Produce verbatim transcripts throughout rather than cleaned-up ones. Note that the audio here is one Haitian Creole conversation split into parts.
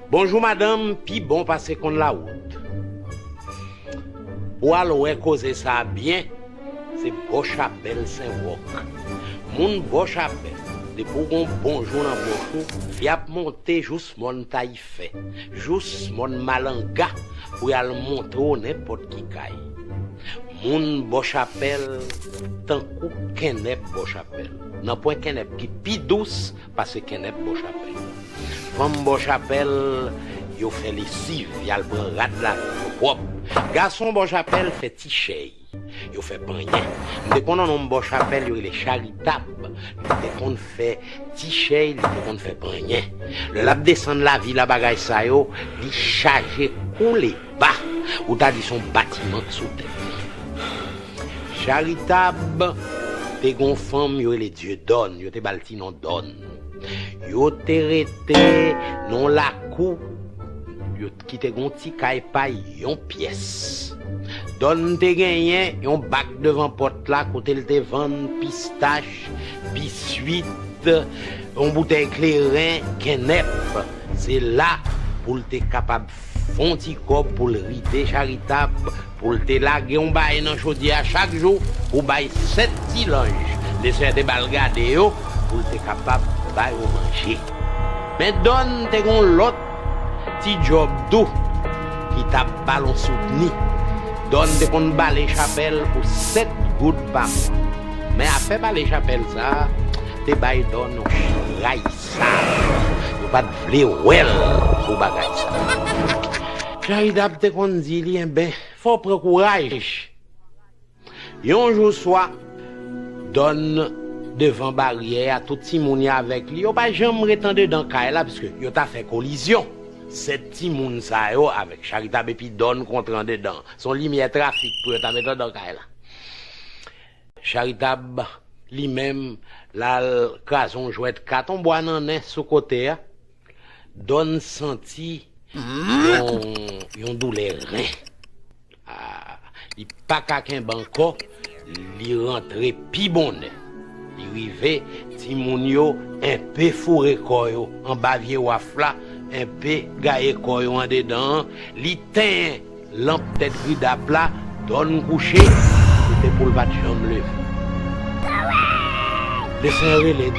Bonjou madanm, pi bon pase konn lawout. Pou w al wè koze sa a byen, se Bòchapèl Sen Wòk. Moun Bòchapèl, depi w gon bon jou nan bouch ou, li ap monte jous mòn Tayifè, jous mòn Malanga, pou y al montre w nenpòt ki kay. Moun Bòchapèl tankou kennèp Bòchapèl. Nanpwen kennèp ki pi dous pase kennèp Bòchapèl. Fanm Bòchapèl, yo fè lesiv, y al pran rad lavi yo pwòp. Gason Bòchapèl fè ti chèy, yo fè panyen. M te konn yon nonm Bòchapèl, yo rele Charitab. Li te konn fè ti chèy, li te konn fè panyen. Lè l ap desann lavi la, bagay sa yo, li chaje koule ba. Ou ta di se yon batiman sou tèt li. Charitab te gon fanm yo rele Dieudonne, yo te ba l ti non Dòn. Yo te rete nan yon lakou, yo ki te gon ti kay pa yon pyès. Dòn te genyen yon bak devan pòt la kote l te vann pistach, biswit, yon boutèy kleren, kennèp. Se la pou l te kapab fè yon ti kòb pou l ride Charitab, pou l te lage yon bagay nan chodyè a chak jou pou bay sèt ti lanj. Lesenyè te ba l gade yo pou l te kapab ba yo manje. Men Dòn te gon lòt ti djòb tou ki t ap ba l yon soutni. Dòn te konn bale chapèl pou sèt goud pa mwa. Men afè bale chapèl sa a te bay Dòn yon chay sal. Yo pa t vle wè l pou bagay sa. Charitab te konn di li, enben, fò w pran kouraj. Yon jou swa, Dòn devan baryè a, tout timoun yo avèk li, yo pa janm ret andedan kay la, piske yo ta fè kolizyon. Sèt timoun sa yo avèk Charitab epi Dòn kontre andedan. Se yon limyè trafik pou yo ta met andan kay la. Charitab, li menm, l al kraze yon jwèt kat, yon bwa nannen sou kote a. Dòn santi yon, yon doulè ren. Ah, li pa ka kenbe ankò, li rantre pi bonè. Li rive, timoun yo enpe foure kò yo anba vye waf la, enpe gaye kò yo andedan an. Li tenyen lanp tèt gridap la, Dòn kouche, se te pou l pa t janm leve. Lesenyè rele, eh,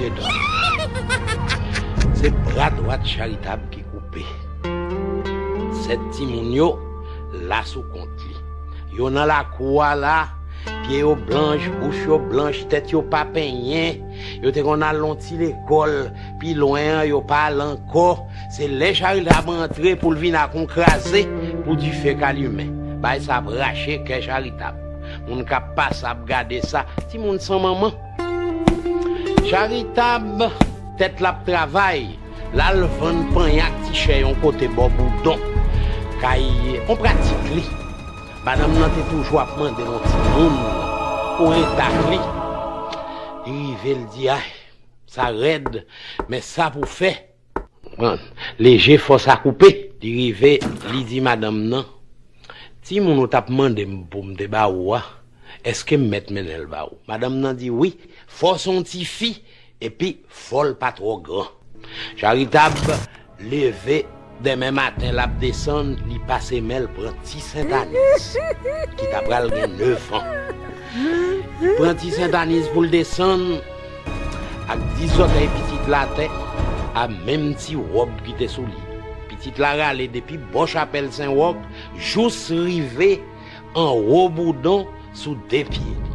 Dieudonne. Se bra dwat Charitab ki koupe. Sèt timoun yo la sou kont li. Yo nan lakou a la, pye yo blanch, bouch yo blanch, tèt yo pa penyen. Yo te konn al yon ti lekòl pi lwen an, yo pa al ankò. Se lè Charitab antre pou l vin ak yon kraze pou dife ka limen. Bagay sa ap rache kè Charitab. Moun k ap pase ap gade sa. Timoun san manman. Charitab, tèt l ap travay. L al vann panyen ak ti chè yon kote bò Boudon. Kay yon pratik li. Madanm nan te toujou ap mande yon timoun pou rete ak li. Li rive, l di, ay, sa rèd, men sa pou fè. Konprann? Leje fòs a koupe. Li rive, li di madanm nan, timoun ou t ap mande m pou m te ba ou a, èske m mèt mennen l ba ou? Madanm nan di, wi, fò se yon tifi, epi fò l pa twò gran. Charitab leve demen maten, l ap desann, li pase men l pran ti Sentaniz ki ta pral gen nèf an. Li pran ti Sentaniz pou l desann ak dis zòtèy pitit la atè, a menm ti wòb ki te sou li. Pitit la rale depi bò chapèl Sen Wòk jous rive anwo Boudon sou de pye li.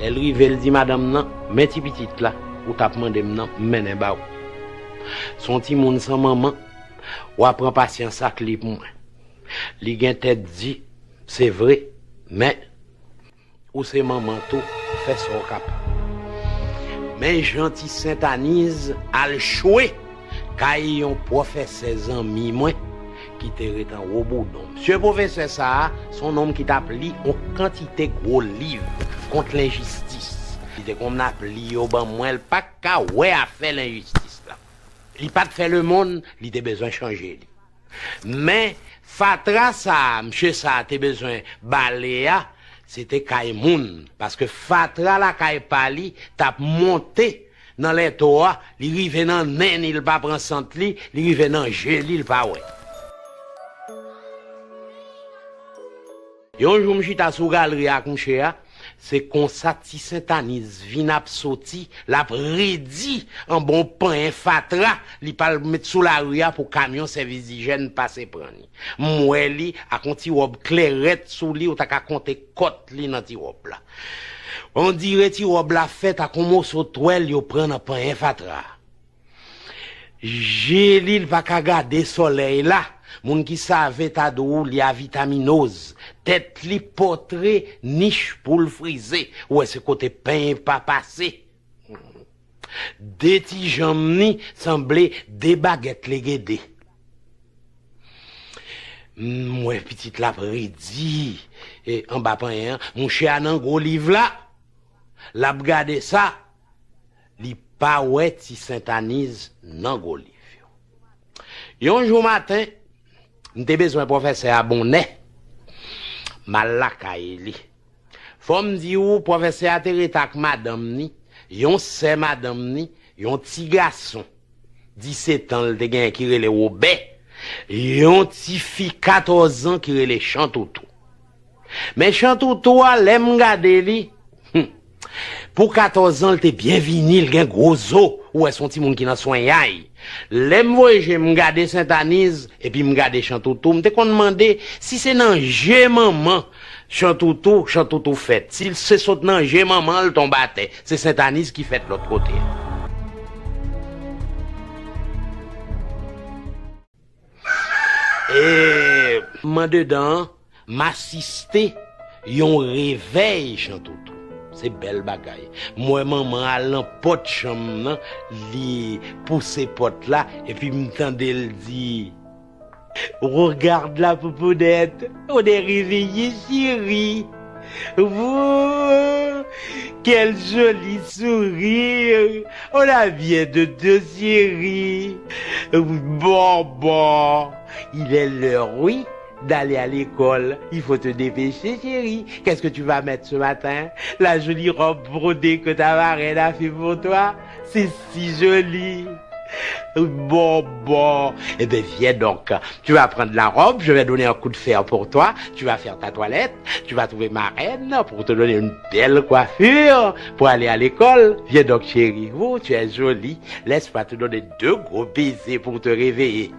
Lè l rive, l di madanm nan, men ti pitit la ou t ap mande m nan, m mennen ba ou. Se yon timoun san manman, w a pran pasyans ak li pou mwen. Li gen tèt di, se vre, men ou se manman tou, fè sa w kapab. Men jan ti Sentaniz al chwe kay yon pwofesè zanmi mwen ki te ret anwo Boudon. Msye pwofesè sa a, se yon nonm ki t ap li yon kantite gwo liv kont lenjistis. Li te konn ap li yo ban mwen, l pa t ka wè afè lenjistis la. Li pa t fè lemonn, li te bezwen chanje li. Men fatra sa a, msye sa a te bezwen bale a, se te kay moun, paske fatra lakay pa li t ap monte Nan lento a, li rive nan nen ni, li pa pran sant li, li rive nan je li, li pa wè. Yon jou m chita sou galri a ak mouche a, se konsa ti Sentaniz vin ap soti, l ap redi anba yon panyen fatra, li pral met sou lari a pou kamyon sèvis dijèn pase pran li. M wè li ak yon ti wòb klèrèt sou li, ou ta ka konte kòt li nan ti wòb la. Ondire ti wòb la fèt ak yon moso twèl yo pran nan panyen fatra a. Je li, l pa ka gade sòlèy la. Moun ki save ta di w li avitaminoz. Tèt li pòtre nich poul frize. Ou wè se kote peny pa pase. De ti janm ni sanble de bagèt legede. M wè pitit la ap redi, e, anba panyen an. Mouche a nan gwo liv la. L ap gade sa. Li pa wè ti Sentaniz nan gwo liv yo. Yon jou maten, m te bezwen pwofesè a bonè. M al lakay li. Fò m di w, pwofesè a te rete ak madanm ni, yon sè madanm ni, yon ti gason. Disetan l te genyen ki rele Wobè, yon ti fi katòz an ki rele Chantoutou. Men Chantoutou a, lè m gade li, hmm, pou katòz an, l te byen vini, l gen gwo zo. Ou wè, se yon timoun ki nan swenyay. Lè m voye je m gade Sentaniz, epi m gade Chantoutou, m te konn mande si se nan je manman Chantoutou, Chantoutou fèt. Si se sot nan je manman l tonbe atè, se Sentaniz ki fèt lòt kote a. E, m andedan an, m asiste yon revèy Chantoutou. Se bèl bagay. M wè manman al nan pòt chanm nan, li pouse pòt la, epi m tande l di, Regarde la poupounèt, on est réveillé, chérie. Wouh, quel joli sourire. On a bien de deux, chérie. Bon, bon, il est l'heure, oui, d'aller à l'école. Il faut te dépêcher, chérie. Qu'est-ce que tu vas mettre ce matin? La jolie robe brodée que ta marraine a fait pour toi, c'est si joli. Bon, bon. Eh bien, viens donc. Tu vas prendre la robe, je vais donner un coup de fer pour toi. Tu vas faire ta toilette. Tu vas trouver ma reine pour te donner une belle coiffure pour aller à l'école. Viens donc, chérie. Oh, tu es jolie. Laisse-moi te donner deux gros baisers pour te réveiller.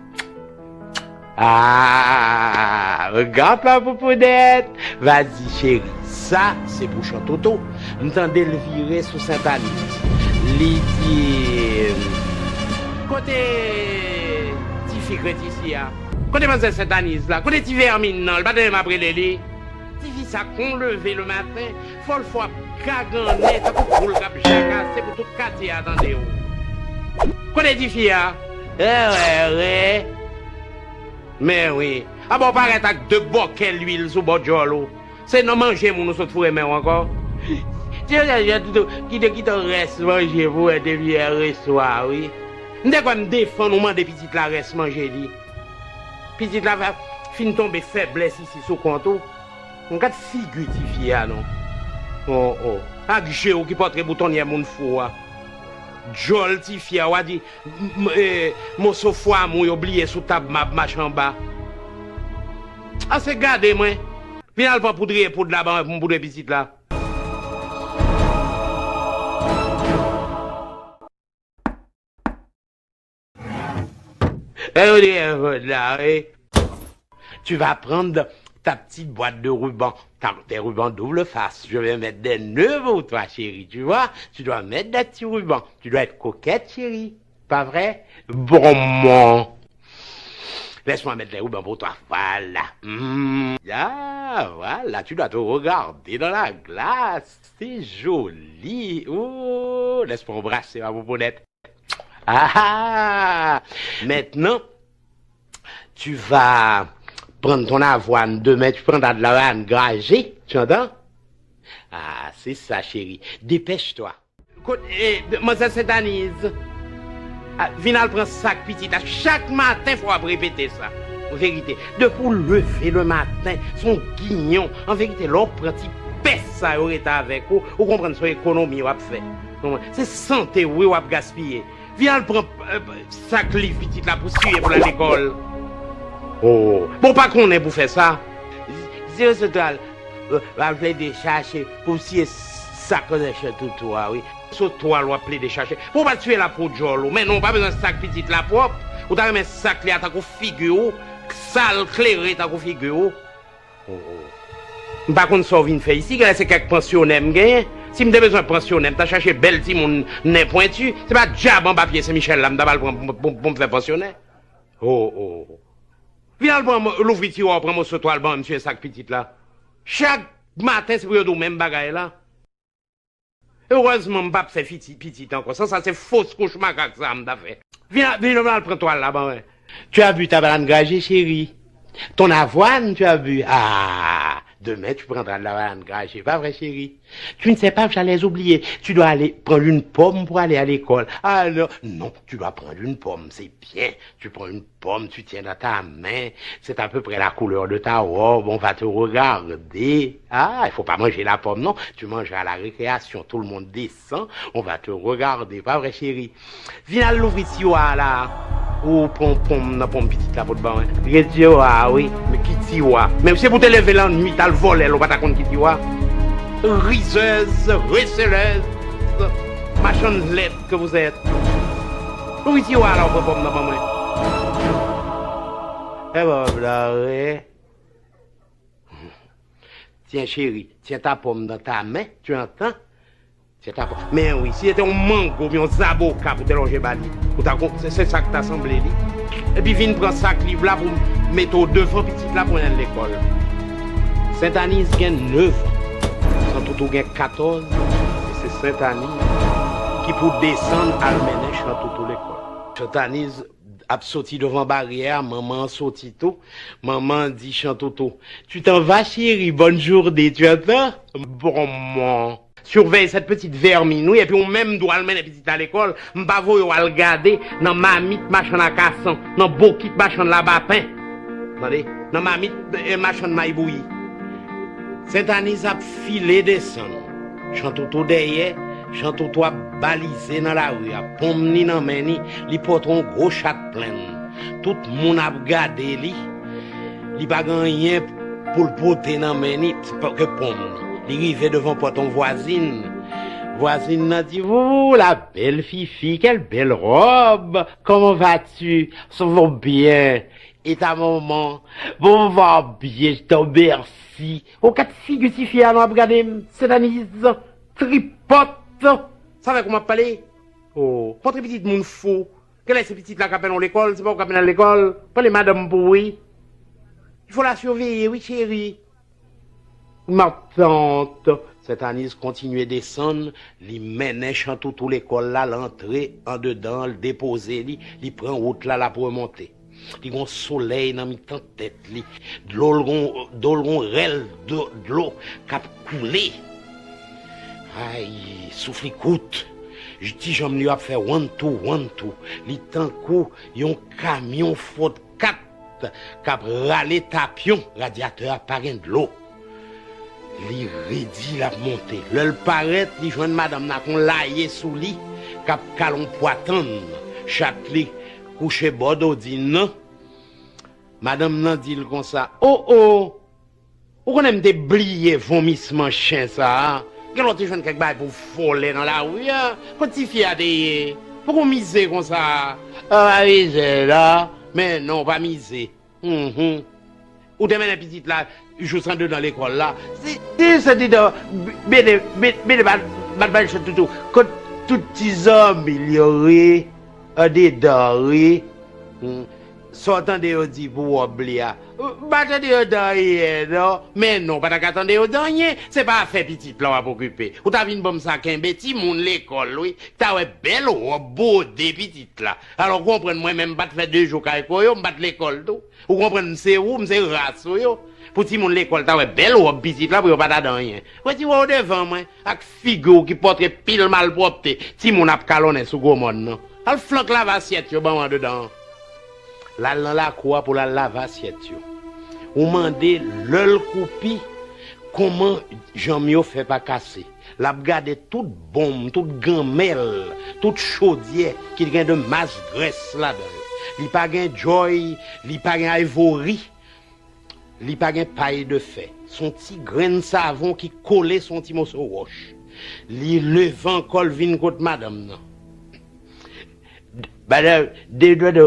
Ah, regarde la poupounète. Vas-y, chérie. Sa, se pou Chantoutou. M tande l vire sou Sentaniz. Li di, Kote tifi Kretisi a? Kote manzè Sentaniz la? Kote ti vèmin nan? L pa tande m ap rele li? Tifi sa kon leve le maten, fò l fò ap gagannen tankou poul k ap jakase pou tout katye a tande w. Kote tifi a? Ewè, ewè. Men wi. Aba w parèt ak de bòkè lwil sou bò djòl ou. Se nan manje moun ou sot foure men w ankò. Ti Jòjèt, kite, kite rès manje pou wè depi yè swa, wi. M te kwè m defann ou mande pitit la rès manje li. Pitit la va fin tonbe fèblès isi sou kont ou. Gad figi tifi a non. Oh, oh. Ak je w ki pòtre boutonyè moun fou a. Djòl tifi a, w a di, m, m, eh, moso fwa mou yo bliye sou tab m ap mache anba. Ase gade mwen. Vin al pran poudriye poud la ban mwen pou m poudre pitit la. Gade ou te fè la, wi. Tu vas prendre ta petite boîte de rubans, ta, tes rubans double face. Je vais mettre des nœuds pour toi, chérie. Tu vois, tu dois mettre des petits rubans. Tu dois être coquette, chérie. Pas vrai? Bon, mon. Laisse-moi mettre les rubans pour toi. Voilà. Hmm. Ah, voilà, tu dois te regarder dans la glace. C'est joli. Oh, laisse-moi embrasser ma pouponette. Ah, ah. Maintenant, tu vas prendre ton avoine. Demain, tu prendras de l'avoine grangée. Tu entends? Ah, c'est ça, chérie. Dépêche-toi. Kot, eh, manzè Sentaniz. Ah, vin al pran sak pitit la. Chak maten, fò w ap repete sa. An verite, depi w leve le maten, se yon ginyon. An verite, lè w pran ti pès sa yo rete avèk ou, ou konprann se yon ekonomi w ap fè. Se sante w wi w ap gaspiye. Vin al pran, eh, sak liv pitit la pou siye pou l al lekòl. Oh, bon, w pa konnen pou fè sa. Zero Sotwal, eh, w ap plede chache pou siye sak nan Chantoutou a, wi. Sotwal w ap plede chache. Pou w pa siye l ak djòl ou. Men non, w pa bezwen sak pitit la pwòp. Ou ta renmen sak li a tankou figi w, sal, klere tankou figi w. Oh, oh. M pa konn sa w vin fè isi, genlè se kèk pansyonè m genyen. Si m te bezwen pansyonè, m ta chache bèl timoun nen pwenti. Se pa dyab anba pye Sen Michèl la m ta pral pran pou, pou, pou m fè pansyonè. Oh, oh. Vin al pran mo-, louvri tiwa w, pran moso twal ban m, siye sak pitit la. Chak maten, se pou yo di w menm bagay la. Erèzman, m p ap fè fiti-, pitit ankò. San sa, se fos kouch makak sa a m ta fè. Vin, vin, vin al pran twal la, ban mwen. Tu as bu ta banane grajée, chérie? Ton avoine, tu as bu? Ah, demain, tu prendras de la banane grajée, pas vrai, chérie? Tu ne sais pas, j'allais oublier. Tu dois aller prendre une pomme pour aller à l'école. Ah non, non, tu dois prendre une pomme, c'est bien. Tu prends une pomme, tu tiens dans ta main, c'est à peu près la couleur de ta robe, on va te regarder. Ah, il faut pas manger la pomme, non. Tu mangeras à la récréation, tout le monde descend, on va te regarder, pas vrai, chérie? Vin al louvri tiwa a la. Ou pran ponm nan ponm pitit la pou t ban mwen. Gen tiwa, wi. Men ki tiwa? Men se pou te leve lannwit al vòlè l, ou pa ta konn ki tiwa? Rizèz, reselèz, machann lèt que vous êtes. Louvri tiwa a la, ou pran ponm nan ban mwen. E bon, blare. Tiens, chérie, tiens ta pomme dans ta main, tu entends? Tiens ta pomme. Men wi, si se te yon mango oubyen yon zaboka pou te lonje ba li, ou ta kon-, se, se sa k ta sanble li. Epi vin pran sak liv la pou mete w devan pitit la pou l al lekòl. Sentaniz gen nèf an. Chantoutou gen katòz. E se Sentaniz ki pou desann al mennen Chantoutou lekòl. Sentaniz ap soti devan baryè a, manman an soti tou. Manman an di Chantoutou, tu t'en vas, chérie, bonne journée, tu entends? Bon, mon. Surveille cette petite vermine, wi, epi ou menm dwe al mennen pitit la lekòl. M pa voye w al gade nan mamit machann akasan, nan bokit machann labapen. Tande? Nan mamit, eh, machann may bouyi. Sentaniz ap file desann. Chantoutou dèyè, Chantoutou ap balize nan lari a. Ponm ni nan men ni, li pote yon gwo chat plenn. Tout moun ap gade li. Li pa gen anyen pou l pote nan men ni ke ponm ni. Li rive devan pòt yon vwazin. Vwazin nan di, oh, la belle Fifi, quelle belle robe! Comment vas-tu? Ça va bien. Et ta maman? Bon, va bien, je te remercie. Ou kat figi tifi a nou ap gade m, Sentaniz, tripòt. Sa fè kòman ap pale? Oh, montre pitit moun fou. Genlè se pitit la k ap mennen w lekòl, se pa ou k ap mennen l lekòl. Pale madanm pou ou, wi. Il faut la surveiller, wi, cheri. Ma tante. Sentaniz kontinye desann, li mennen Chantoutou lekòl la, l antre andedan, l depoze li, li pran wout la, l ap remonte. Li gon solèy nan mitan tèt li. Dlo l gon, do l gon rèl dlo, dlo k ap koule. Ay, souf li kout. Ti janm li yo ap fè one two, one two. Li tankou yon kamyon fòt kat k ap rale tapyon, radyatè a pa gen dlo. Li redi, l ap monte. Lè l parèt, li jwenn madanm nan ak yon laye sou li, k ap kale yon pwa tann. Chat li kouche bò dodin nan. Madanm nan di l konsa, o, o, ou konnen m te bliye vomisman chen sa a? Gen lè w te jwenn kèk bagay pou w vòlè nan lari a? Kot tifi a te ye? Poukò w mize konsa? A, pa mize non. Men non, w pa mize. Mhm. Ou te mennen pitit la jous andedan lekòl la. Si, si se dedan, bene, be-, bene bat, bat bay chat toutou. Kot tout ti zanmi l yo ye, andedan wi. Hmm. Sa w tande yo di pou wòb li a? M pa tande yo di anyen non. Men non, w pa ta ka tande yo di anyen. Se pa afè pitit la w ap okipe. Ou ta vin ban m sa kenbe timoun lekòl wi. Ta wè bèl wòb bwode pitit la. Alò, w konprann mwen menm m pa t fè de jou kay koyo, m pa t lekòl tou. Ou konprann, m se ou, m se ras ou yo. Pou timoun lekòl ta wè bèl wòb pitit la pou yo pa ta di anyen. Wè ti wè w devan mwen, ak figi w ki pòtre pil malpwòpte, timoun ap kalonnen sou gwo mòn nan. Al flank lave asyèt yo ban w andedan an. L al nan lakou a pou l al lave asyèt yo. Ou mande lè l koupi, kòman janm yo fè pa kase. L ap gade tout bonm, tout ganmèl, tout chodyè ki gen de mas grès ladan yo. Li pa gen Joy, li pa gen Ivory, li pa gen pay de fè. Se yon ti grenn savon ki kole sou yon ti moso wòch. Li leve ankò, l vin kot madanm nan. Madanm, de dwèt,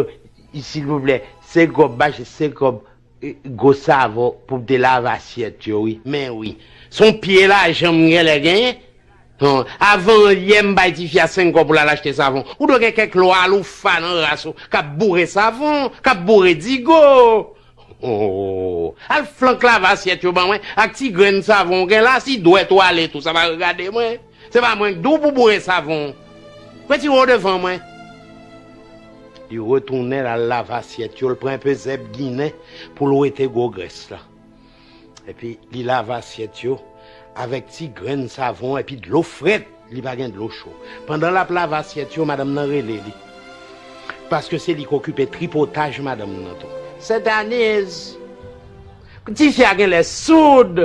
silvouplè, senk kòb, mache senk kòb, gwo savon pou m te lave asyèt yo, wi. Men wi. Se yon pye lajan m genlè genyen. Hon, avan yè m bay tifi a senk kòb pou l al achte savon. Ou dwe gen kèk lwa loufa nan ras ou k ap boure savon, k ap boure digo. Oh, al flank lave asyèt yo ban mwen ak ti grenn savon w gen la, si dwèt ou ale tou, sa pa regade mwen. Se pa mwen k di w pou boure savon. Retire w devan mwen. Li retounen, l al lave asyèt yo, l pran enpe zèb ginen pou l wete gwo grès la. Epi li lave asyèt yo avèk ti grenn savon epi dlo frèt, li pa gen dlo cho. Pandan l ap lave asyèt yo, madanm nan rele li. Paske se li k okipe tripotaj madanm nan tou. Sentaniz! Tifi a genlè soud!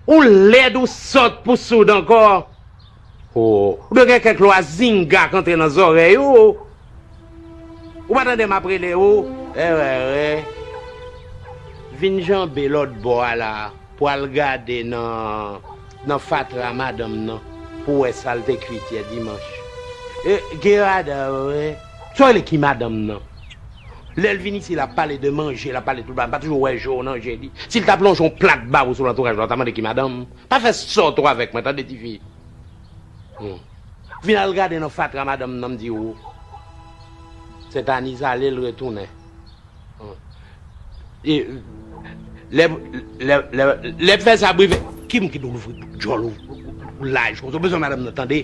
Ou lèd, ou sòt pou soud ankò! Oh, ou dwe gen kèk lwa zinga k antre nan zòrèy ou. Ou pa tande m ap rele ou? Erè, erè. Vin janbe lòt bò a la pou al gade nan, nan fatra madanm nan pou wè sa l te kwit yè dimanch. E, Gerada, wi. Sa w rele ki madanm nan? Lè l vin isi, l ap pale de manje, l ap pale tout bagay. M pa toujou wè je w nan je li. Si l t ap lonje yon plat ba ou sou lantouraj la, w ta mande ki madanm. Pa fè sòt ou avèk mwen, tande, tifi. Hmm. Vin al gade nan fatra madanm nan, m di ou. Sentaniz ale, l retounen. Hmm. E, lè, lè, lè, lè m fè sa, brive. Ki m ki louvri djòl ou, ou laj konsa? Ou bezwen madanm nan, tande.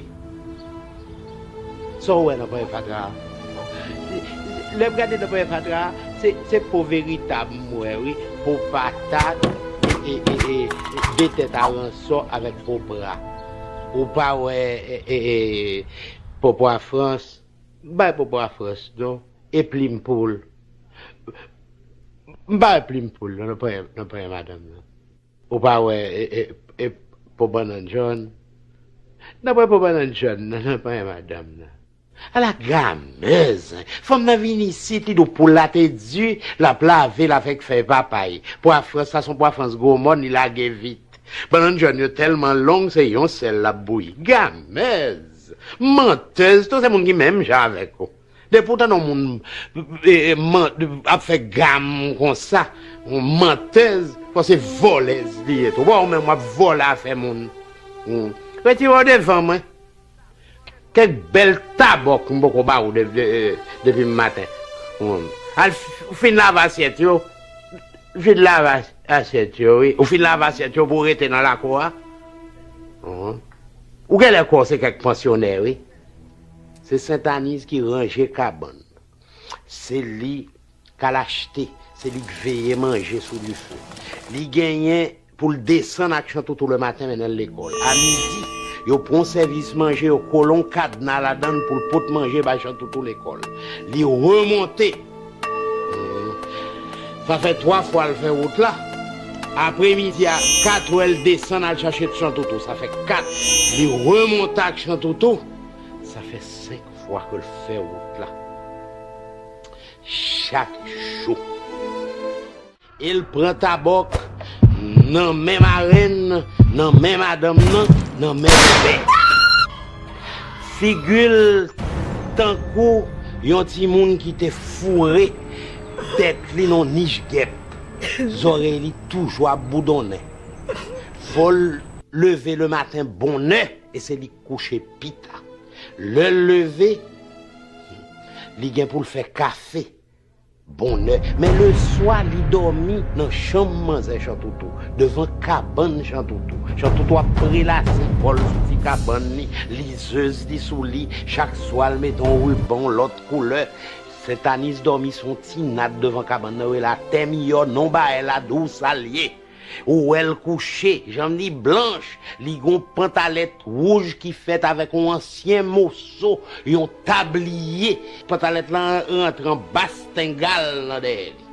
Sa w wè nan panyè fatra a? Lè m gade nan panyè fatra a, se, se po veritab m wè, wi. Po patat, e, e, e, e, de tèt aransò avèk po pra. Ou pa wè, e, e, e, po pwa Frans? M bay po pwa Frans, non. E plim poul? M bay plim poul, non, nan panyè, nan panyè madanm nan. Ou pa wè, e, e, e, po bannann jòn? Nan pwen po bannann jòn nan, nan pwen madanm nan. Ala gamèz! Fanm nan vin isit, li di w poul la te di, l ap lave l avèk fèy papay. Pwa Frans la, se yon pwa Frans gwo mòn, li lage vit. Bannann jòn yo tèlman long, se yon sèl l ap bouyi. Gamèz! Mantèz tou, se moun ki menm jan avèk ou. Depi w tande yon moun, e, e, man-, ap fè gam konsa, yon mantèz, fò se vòlèz li ye tou. Bon, ou menm w ap vòlè afè moun. Hmm. Retire w devan mwen. Kèk bèl tabòk m poko ba ou de, de, depi maten. Hmm. Al f-, fin lave asyèt yo. Fin lave as-, asyèt yo, wi. Ou fin lave asyèt yo pou w rete nan lakou a? Hmm. Ou genlè kwè w se kèk pansyonè, wi. Se Sentaniz ki ranje kabann. Se li k al achte, se li k veye manje sou dife. Li genyen pou l desann ak Chantoutou lematen mennen l lekòl. A midi, yo pran sèvis manje, yo kole yon kadna ladan l pou l pot manje bay Chantoutou lekòl. Li remonte. Sa fè twa fwa l fè wout la. Apremidi a, kat è, l desann al chache Chantoutou. Sa fè kat. Li remonte ak Chantoutou. Sa fè senk fwa ke l fè wout la. Chak jou. E l pran tabòk nan men marenn, nan men madanm nan, nan men bèbè. Figi l tankou yon timoun ki te foure tèt li nan nich gèp. Zòrèy li toujou ap boudonnen. Fò l leve lematen bonè e se li k kouche pita. Lè l leve, li gen pou l fè kafe bonè. Men leswa, li dòmi nan chanm manzè Chantoutou, devan kabann Chantoutou. Chantoutou ap prelase kò l sou ti kabann li, lizèz li sou li. Chak swa, l mete yon riban yon lòt koulè. Sentaniz dòmi sou yon ti nat devan kabann nan, rele atè miyò, non ba è la, di w sa l ye. Ou wè l kouche, janm li blanch, li gon pantalèt wouj ki fèt avèk yon ansyen moso, yon tabliye. Pantalèt la rantre anba stengay nan dèyè li.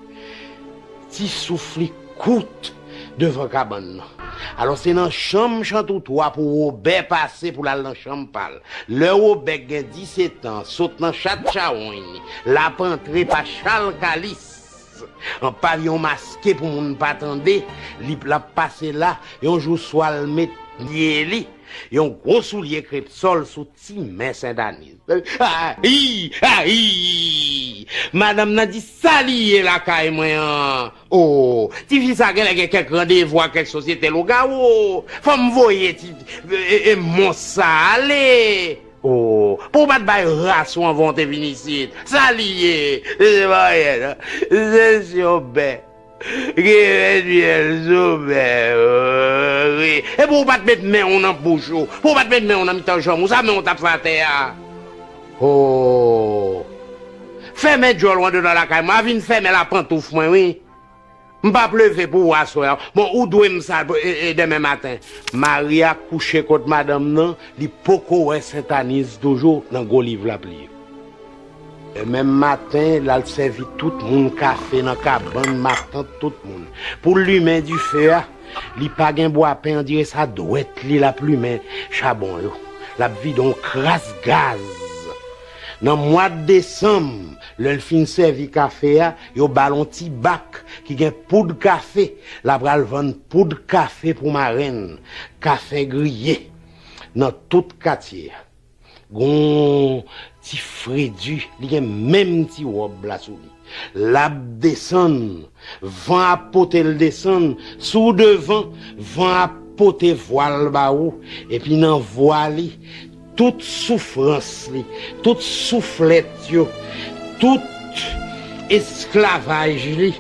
Ti souf li kout devan kabann nan. Alò, se nan chanm Chantoutou a pou Wobè pase pou l al nan chanm pa l. Lè Wobè k gen disetan, sot nan chat chawony, l ap antre pa Chal Kalis. An paviyon maske pou moun pa tande, li, l ap pase la, yon jou swa l met pye li, yon gwo soulye krepsòl sou ti men Sentaniz. Ayi! Ayi! Madanm nan di, "Sa li ye lakay mwen an?" O, tifi sa genlè gen kèk randevou ak kèk sosyete lougawo. Fò m voye ti, e, e, mons sa ale. O, pou w pa t bay ras ou anvan w te vin isit. Sa li ye? Se parèt, se syon bè. Ki ven fyèl sou bè, wi. E pou w pa t met men w nan bouch ou, pou w pa t met men w nan mitan janm ou, sa men w t ap fè atè a? O! Fèmen djòl ou anndan lakay mwen, a vin fèmen lapantouf mwen, wi. M p ap leve pou ou aswè a. Bon, ou dwe m sa, e, e, demen maten. Mari a kouche kot madanm nan, li poko wè Sentaniz toujou nan gwo liv l ap li yo. Demen maten, l al sèvi tout moun kafe nan kabann, matant, tout moun. Pou l limen dife a, li pa gen bwapen, on dirè sa dwèt li l ap limen chabon yo. L ap vide on kras gaz. Nan mwa desanm, lè l fin sèvi kafe a, yo ba l on ti bak ki gen poud kafe. L apral vann poud kafe pou marenn, kafe griye nan tout katye a. Gon ti fredi, li gen menm ti wòb la sou li. L ap desann, van ap pote l desann, si w devan, van ap pote vwal ba ou, epi nan vwa li, tout soufrans li, tout souflèt yo, tout esklavaj li,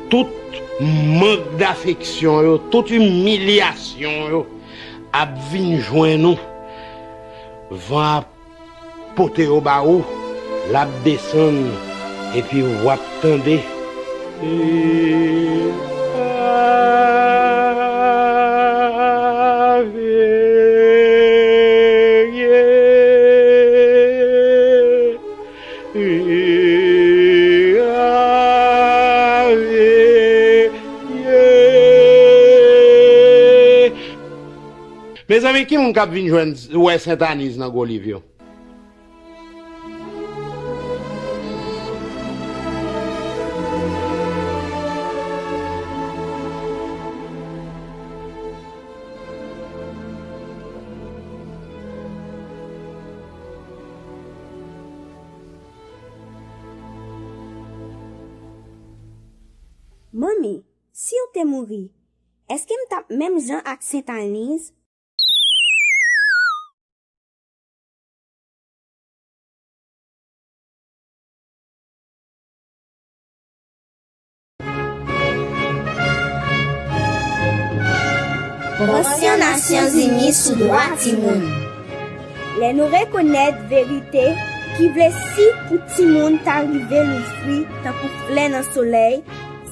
tout mank dafeksyon yo, tout imilyasyon yo ap vin jwenn ou. Van ap pote yo ba ou, l ap desann, epi w ap tande. Mezanmi, ki moun k ap vin jwenn wè Sentaniz nan gwo liv yo? Manmi, si w te mouri, èske m t ap menm jan ak Sentaniz? Konvansyon Nasyonzini sou dwa timoun. Lè nou rekonèt verite ki vle si pou timoun ta rive louvri tankou flè nan solèy,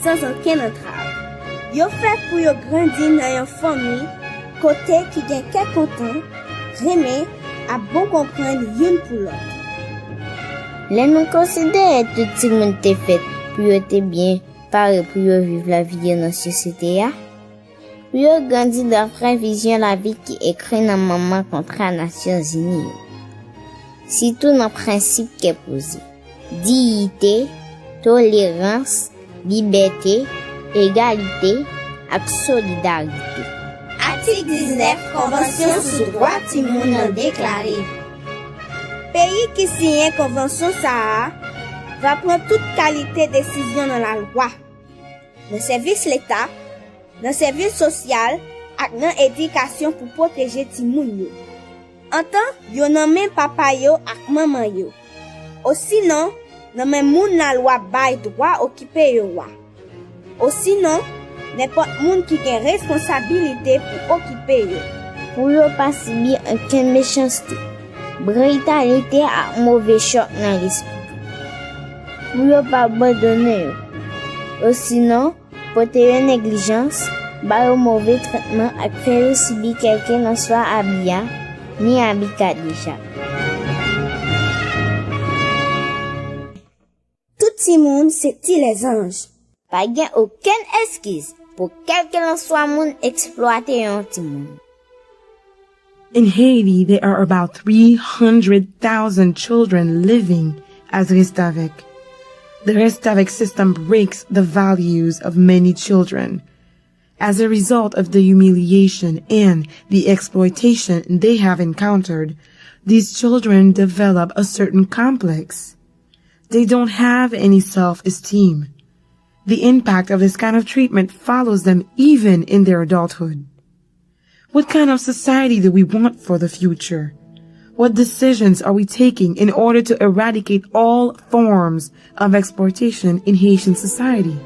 san okenn antrav. Yo fèt pou yo grandi nan yon fanmi kote ki gen kè kontan, renmen, ap bon konprann youn pou lòt. Lè nou konsidere tout timoun te fèt pou yo te byen pare pou yo viv lavi yo nan sosyete a, pou yo grandi dapre vizyon lavi ki ekri nan manman kontra Nasyonzini yo. Sitou nan prensip kè poze, diyite, tolerans, libète, egalite, ak solidarite. Atik diznèf Konvansyon sou dwa timoun nan deklare, peyi ki siyen konvansyon sa a va pran tout kalite desizyon nan lalwa, nan sèvis leta, nan sèvis sosyal ak nan edikasyon pou pwoteje timoun yo, antan yo nan men papa yo ak manman yo, osinon nan men moun lalwa bay dwa okipe yo a, osinon nenpòt moun ki gen responsabilite pou okipe yo. Pou yo pa sibi okenn mechanste, britalite ak move chòk nan lespri. Pou yo pa abandone yo, osinon pote yo neglijans, ba yo move tretman ak fè yo sibi kèlkelanswa abi a, ni abi kadejak. Tout timoun se ti lèzanj. Pa gen okenn eskiz. pou kèlkelanswa moun eksplwate yon timoun. In Haiti, there are about three hundred thousand children living as restavek. The restavek system breaks the values of many children. As a result of the humiliation and the exploitation they have encountered, these children develop a certain complex. They don't have any self esteem. The impact of this kind of treatment follows them even in their adulthood. What kind of society do we want for the future? What decisions are we taking in order to eradicate all forms of exploitation in Haitian society?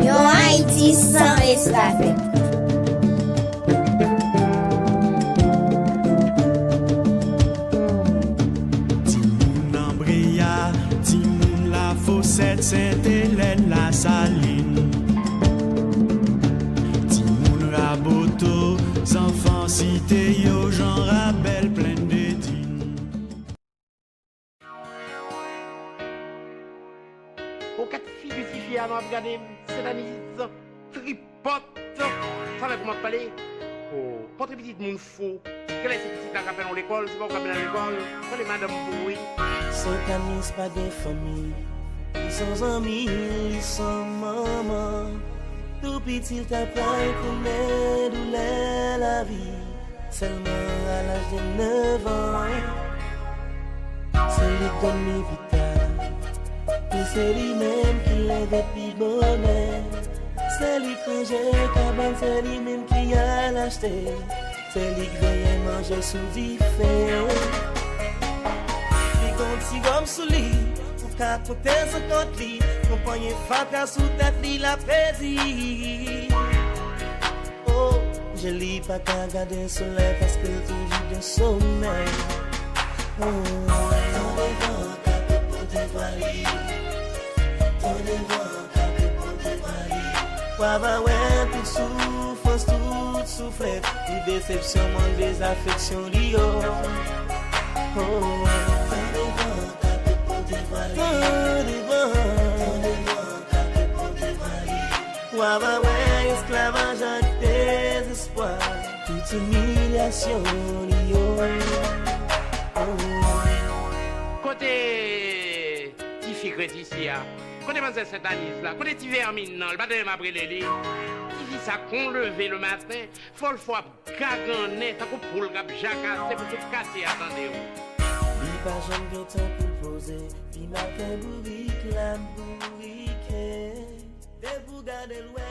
Yon Ayiti san restavek. Timoun Anbreya, timoun Lafosèt, Sent Elèn, Lasalin. Timoun Raboto, zanfan site yo, Jan Rabèl, Plenn Dedin. Ou kat figi tifi a nou ap gade m, Sentaniz, tripòt. Sa fè pou m ap pale. O, pòtre pitit moun fou. Genlè se pitit la k ap fè nou lekòl, se pa ou k ap mennen l lekòl. Tande madanm pou wi. Sentaniz pa gen fanmi, li san zanmi, li san manman. Tou piti l ta pral konnen doulè lavi. Sèlman a laj de nèf an, se li k dòmi pita. E se li menm ki leve pi bonè. Se li k ranje kabann, se li menm ki al achte. Se li k veye manje sou dife. Li gon ti gòm sou li, ou ka konte sou kont li. Gon panye fatra sou tèt li, l ap pedi. O, je li pa ka gade solèy paske l toujou gen somèy. O, tande van k ap pote vwa li. Tande van k ap pote vwa li. W a va wè tout soufrans, tout souflèt, tout desepsyon, mank dezafeksyon li yo. O, tande van k ap pote vwa li. Tande van. W a va wè esklavaj ak dezespwa, tout imilyasyon li yo. Kote tifi krent isi a? Kote manzè Sentaniz la? Kote ti vèmin nan? L pa tande m ap rele li? Tifi sa kon leve le maten, fò l fò ap gagannen tankou poul k ap jakase pou tout katye a tande w. Li pa janm gen tan pou l poze, li maten bourik l ap bourike. Depi w gade l wè